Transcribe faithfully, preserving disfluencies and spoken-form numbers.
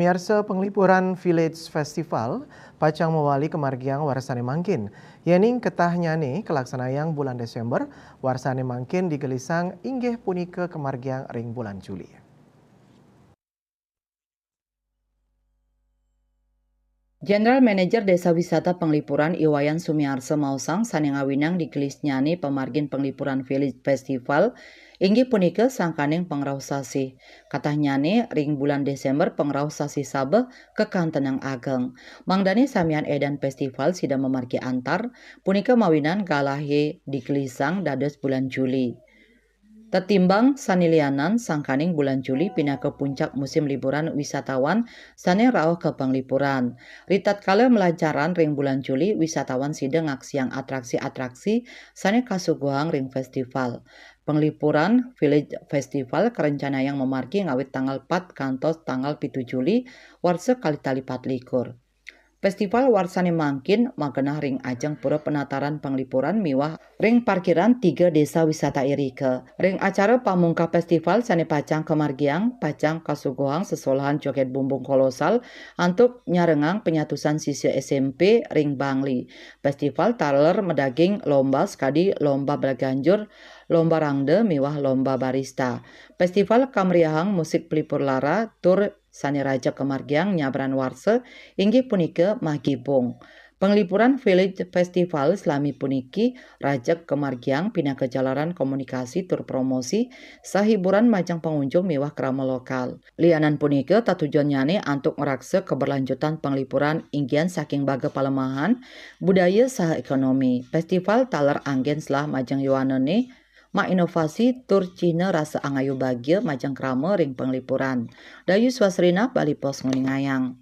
Miarsa, penglipuran Village Festival pacang mawali kamargiang warsane mangkin. Yening ketahnyane kalaksanayang bulan Desember, warsane mangkin digelisang inggih punika kamargiang ring bulan Juli. General Manager Desa Wisata Penglipuran I Wayan Sumiarsa maosang sane ngawinang digelisnyane pamargin Penglipuran Village Festival inggih punika sangkaning pangrauh sasih. Katahnyane ring bulan Desember pangrauh sasih sabeh kakantenang ageng. Mangdane samian edan festival sida mamargi antar, punika mawinan galahe digelisang dados bulan Juli. Tetimbang sane lianan, sangkaning bulan Juli pinaka puncak musim liburan wisatawan sane rauh ka Penglipuran. Ritatkala malancaran ring bulan Juli, wisatawan sida ngaksiang atraksi-atraksi sane kasuguhang ring festival. Penglipuran Village Festival karencanayang mamargi ngawit tanggal pat kantos tanggal pitu Juli warsa kalih tali pat likur. Festival warsane mangkin magenah ring ajeng Pura Penataran Penglipuran miwah ring parkiran tiga desa wisata irika. Ring acara pamungkah festival sane pacang kamargiang, pacang kasuguhang sesolahan joget bumbung kolosal antuk nyarengang penyatusan sisya S M P ring Bangli. Festival taler madaging lomba sakadi lomba balaganjur, lomba rangda miwah lomba barista. Festival kamriahang musik pelipur lara tur sane rajeg kamargiang nyabran warsa inggih punika magibung. Penglipuran Village Festival salami puniki rajeg kamargiang pinaka jalaran komunikasi tur promosi sahiburan majeng pangunjung miwah krama lokal. Lianan punika tatujonnyane antuk ngraksa kaberlanjutan penglipuran inggihan saking baga palemahan, budaya saha ekonomi. Festival taler anggen selah majeng yowanane mainovasi tur cihna rasa angayu bagia majeng krama ring penglipuran. Dayu Swasrina, Bali Post nguningayang.